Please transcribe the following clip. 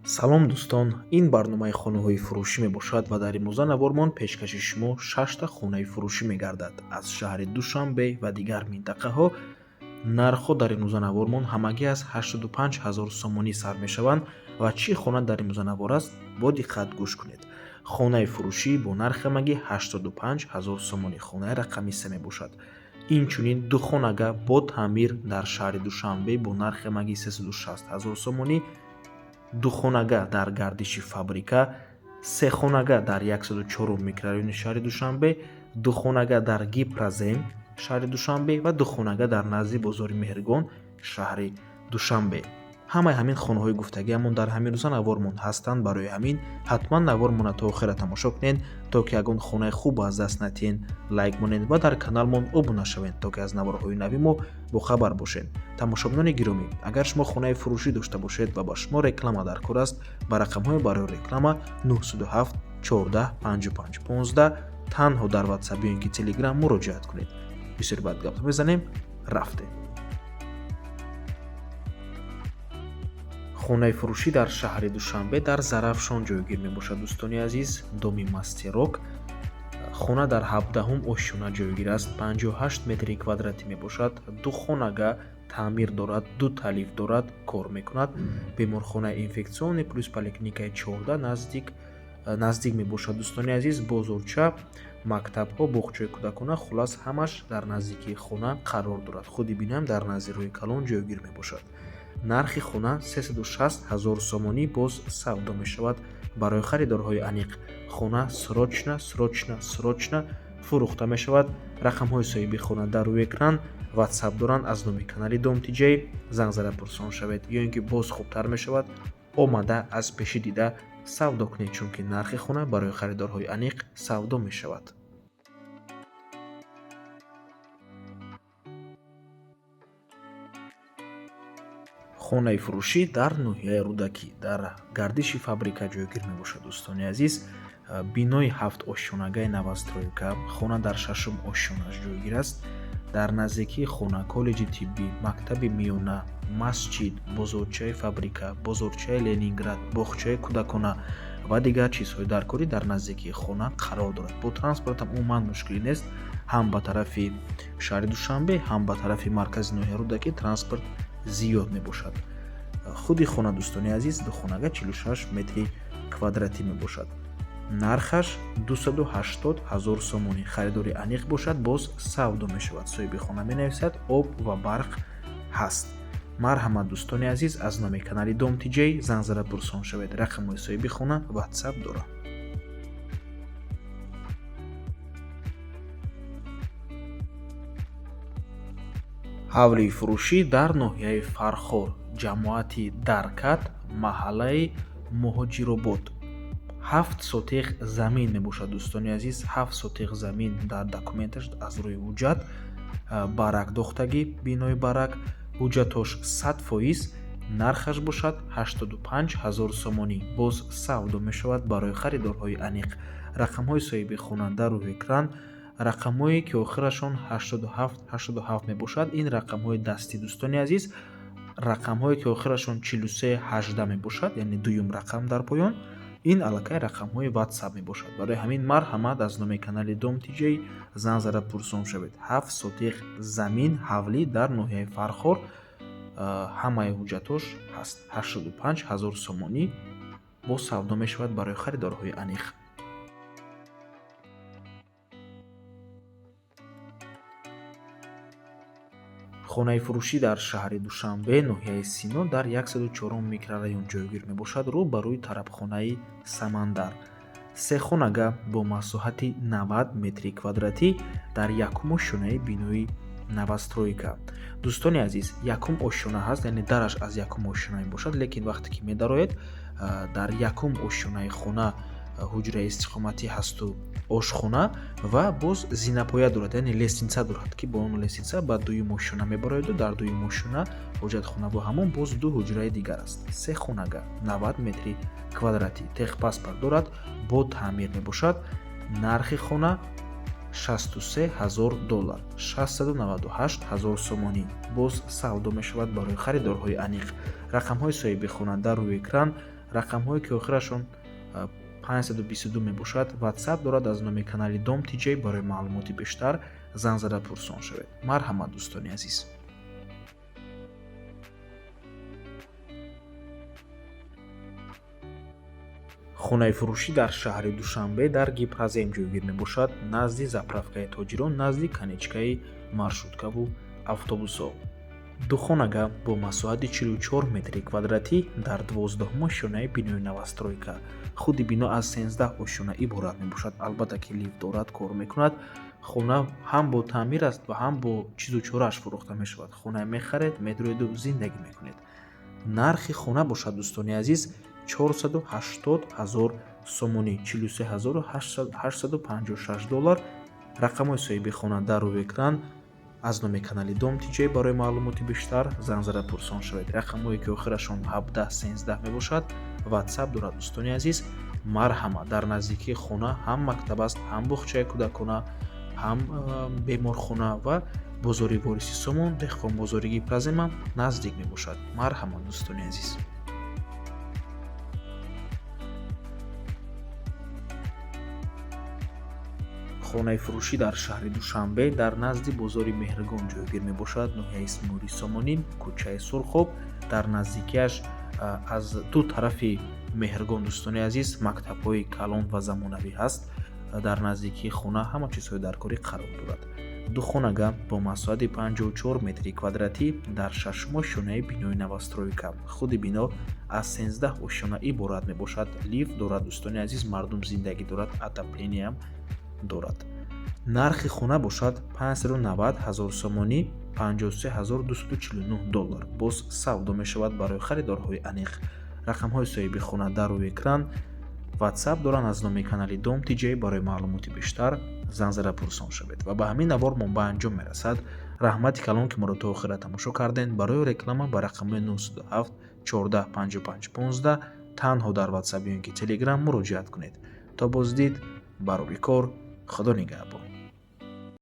Салом, дӯстон! Ин барномаи хонаҳои фурӯшӣ мебошад ва дар имрӯза навормон пешкаши шумо шашта хонаи фурӯшӣ мегардад аз шаҳри Душанбе ва дигар минтақаҳо. Нархҳо дар имрӯза навормон ҳамагӣ аз 85 ҳазор сомонӣ сар мешаванд ва чӣ хона дар имрӯза навор аст, бо диққат гӯш кунед. Хонаи фурӯшӣ бо нархи ҳамагӣ 85 ҳазор сомонӣ, хонаи рақами се мебошад. Инчунин духонага бо таъмир дар шаҳри Душанбе бо нархи ҳамагӣ 360 ҳазор сомонӣ, духонага дар гардиши фабрика, сехонага дар 104 микрорайони шаҳри Душанбе, духонага дар Гипрозем шаҳри Душанбе ва духонага дар назди бозори Меҳргон шаҳри Душанбе. Ҳамаи ҳамин хонаҳои гуфтагиамон дар ҳамин рӯза навормон ҳастанд. Барои ҳамин ҳатман навормона то охира тамошо кунед, то ки ягон хонаи хуб аз даст натиҳен. Лайк монед ва дар каналмон обуна шавед, то ки аз наворҳои нави мо бохабар бошед. Тамошобинони гиромӣ, агар шумо хонаи фурӯшӣ дошта бошед ва ба шумо реклама дар кор аст, ба рақамҳои барои реклама 907 14 55 15 танҳо дар Ватсап ё ин ки Телеграм муроҷиат кунед. Бисёр баъд гап мезанем, рафтем. Хонаи фурӯшӣ дар шаҳри Душанбе дар Зарафшон ҷойгир мебошад, дӯстони азиз, доми Мастерок. Хона дар 17-ум ошёна ҷойгир аст, 58 метри квадратӣ мебошад, ду хонага, таъмир дорад, ду талиф дорад, кор мекунад. Беморхонаи инфекционный плюс поликлиникаи 14 наздик мебошад, дӯстони азиз. Бозорча, мактабҳо, боғчаи кӯдакона, хуллас, ҳамаш дар наздикии хона қарор дорад. Худи биноам дар назди роҳи калон ҷойгир мебошад. Нархи хона 360 ҳазор сомонӣ, боз савдо мешавад барои харидорҳои аниқ. Хона срочно, срочно, срочно фурӯхта мешавад. Рақамҳои соҳиби хона дар рӯи экран, Ватсап доранд. Аз номи канали Дом Тиҷай занг зада пурсон шавед ё ин ки боз хубтар мешавад, омада аз пешӣ дида савдо кунед, чунки нархи хона барои харидорҳои аниқ савдо мешавад. Хонаи фурӯшӣ дар ноҳияи Рӯдакӣ дар гардиши фабрика ҷойгир мебошад, дӯстони азиз. Бинои ҳафт ошёнагаи новостройка, хона дар шашум ошёнаш ҷойгир аст. Дар наздикии хона коллеҷи тиббӣ, мактаби миёна, масҷид, бозорчаи фабрика, бозорчаи Ленинград, боғчаи кӯдакона ва дигар чизҳои даркорӣ дар наздикии хона қарор дорад. Бо транспортам умуман мушкилӣ нест, ҳам ба тарафи шаҳри Душанбе, ҳам ба тарафи маркази ноҳияи Рӯдакӣ транспорт зиёд мебошад. Худи хона, дӯстони азиз, духонага 46 метри квадратӣ мебошад. Нархаш 280 ҳазор сомонӣ, харидори аниқ бошад, боз савдо мешавад. Соҳиби хона менависад, об ва барқ ҳаст. Марҳамат, дӯстони азиз, аз номи канали Дом Тиҷай занг зада пурсон шавед. Рақамҳои соҳиби хона Ватсап дорад. Ҳавлии фурӯшӣ дар ноҳияи Фархор, ҷамоати Даркат, маҳаллаи Муҳоҷиробод, 7 сотиқ замин мебошад, дӯстони азиз. 7 сотиқ замин дар документаш аз рӯи ҳуҷҷат, барак дохтагӣ, бинои барак, ҳуҷҷатош 100%. Нархаш бошад 85 ҳазор сомонӣ, боз савдо мешавад барои харидорҳои аниқ. Рақамҳои соҳиби хона дар рӯи экран. Рақамҳое ки охирашон 87 87 мебошад, ин рақамҳои дастӣ, дӯстони азиз. Рақамҳое ки охирашон 43 18 мебошад, яъне дуюм рақам дар поён, ин аллакай рақамҳои Ватсап мебошад. Барои ҳамин марҳамат, аз номи канали Дом Тиҷай занг зада пурсон шавед. 7 сотиқ замин, ҳавлӣ дар ноҳияи Фархор, ҳамаи ҳуҷҷатош ҳаст. 85 ҳазор сомонӣ, боз савдо мешавад барои харидорҳои аниқ. Хонаи фурӯшӣ дар шаҳри Душанбе, ноҳияи Сино, дар 104 микрорайон ҷойгир мебошад, рӯ ба рӯи тарабхонаи Самандар. Сехонага бо масоҳати 90 метри квадратӣ дар якум ошёнаи бинои новостройка. Дӯстони азиз, якум ошёна ҳаст, яъне дараш аз якум ошёна мебошад, лекин вақте ки медароед, дар якум ошёнаи хона ҳуҷраи истиқоматӣ ҳасту ошхона ва боз зинапоя дорад, яъне лестница дорад, ки бо он лестница ба дуюм ошёна мебароеду дар дуюм ошёна ҳоҷатхона бо ҳамон боз ду ҳуҷраи дигар аст. Се хонага, 90 метри квадратӣ, техпаспорт дорад, бо таъмир мебошад. Нархи хона 63 ҳазор доллар, 698 ҳазор сомонӣ, боз савдо мешавад барои харидорҳои аниқ. Рақамҳои соҳиби хона дар рӯи экран. Рақамҳое ки охирашон 522 мебошад, WhatsApp дорад аз номи канали Дом TJ. Барои маълумоти бештар занг зада пурсон шавед. Марҳамат, дӯстони азиз. Хонаи фурӯшӣ дар шаҳри Душанбе дар Гипрозем ҷойгир мебошад, назди заправкаи тоҷирон, назди конечкаи маршруткаву автобусҳо. Духонага бо масоҳати 44 метри квадратӣ дар 12 ошёнаи бинои новостройка. Худи бино аз 13 ошёна иборат мебошад. Албатта ки лифт дорад, кор мекунад. Хона ҳам бо таъмир аст ва ҳам бо чизу чорааш фурӯхта мешавад. Хона мехаред, медуреду зиндагӣ мекунед. Нархи хона бошад, дӯстони азиз, 480 ҳазор сомонӣ, 43 856 доллар. Рақамҳои соҳиби хона дар рӯи экран аз номи канали Дом TJ. Барои маълумоти бештар занг зада пурсон шавед. Рақамҳое ки охирашон 17 13 мебошад, WhatsApp дорад, дӯстони азиз. Марҳамат, дар наздикии хона ҳам мактаб аст, ҳам боғчаи кӯдакона, ҳам беморхона ва бозори Вориси Сомон, деҳқонбозори Гипроземам наздик мебошад. Марҳамат, дӯстони азиз. Хонаи фурӯшӣ дар шаҳри Душанбе дар назди бозори Меҳргон ҷойгир мебошад, ноҳияи Исмоили Сомонӣ, кӯчаи Сурхоб. Дар наздикиаш аз ду тарафи Меҳргон, дӯстони азиз, мактабҳои калон ва замонавӣ ҳаст. Дар наздикии хона ҳама чизҳои даркорӣ қарор дорад. Духонага бо масоҳати 54 метри квадратӣ дар шашум ошёнаи бинои новостройка. Худи бино аз 13 ошёна иборат мебошад. Лифт дорад, дӯстони азиз, мардум зиндагӣ дорад, отоплениям дорад. Нархи хона бошад 590 ҳазор сомонӣ, 53 249 доллар. Боз савдо мешавад барои харидорҳои аниқ. Рақамҳои соҳиби хона дар рӯи экран, WhatsApp доранд аз номи канали Дом TJ. Барои маълумоти бештар занг зада пурсон шавед. Ва ба ҳамин навор мо ба анҷом мерасад. Раҳмати калон, ки моро то охира тамошо кардем. Барои реклама ба рақамҳои 907 14 55 15 танҳо дар WhatsApp ё ин ки Telegram муроҷиат кунед. То боздид, барори кор, Худо нигаҳбон.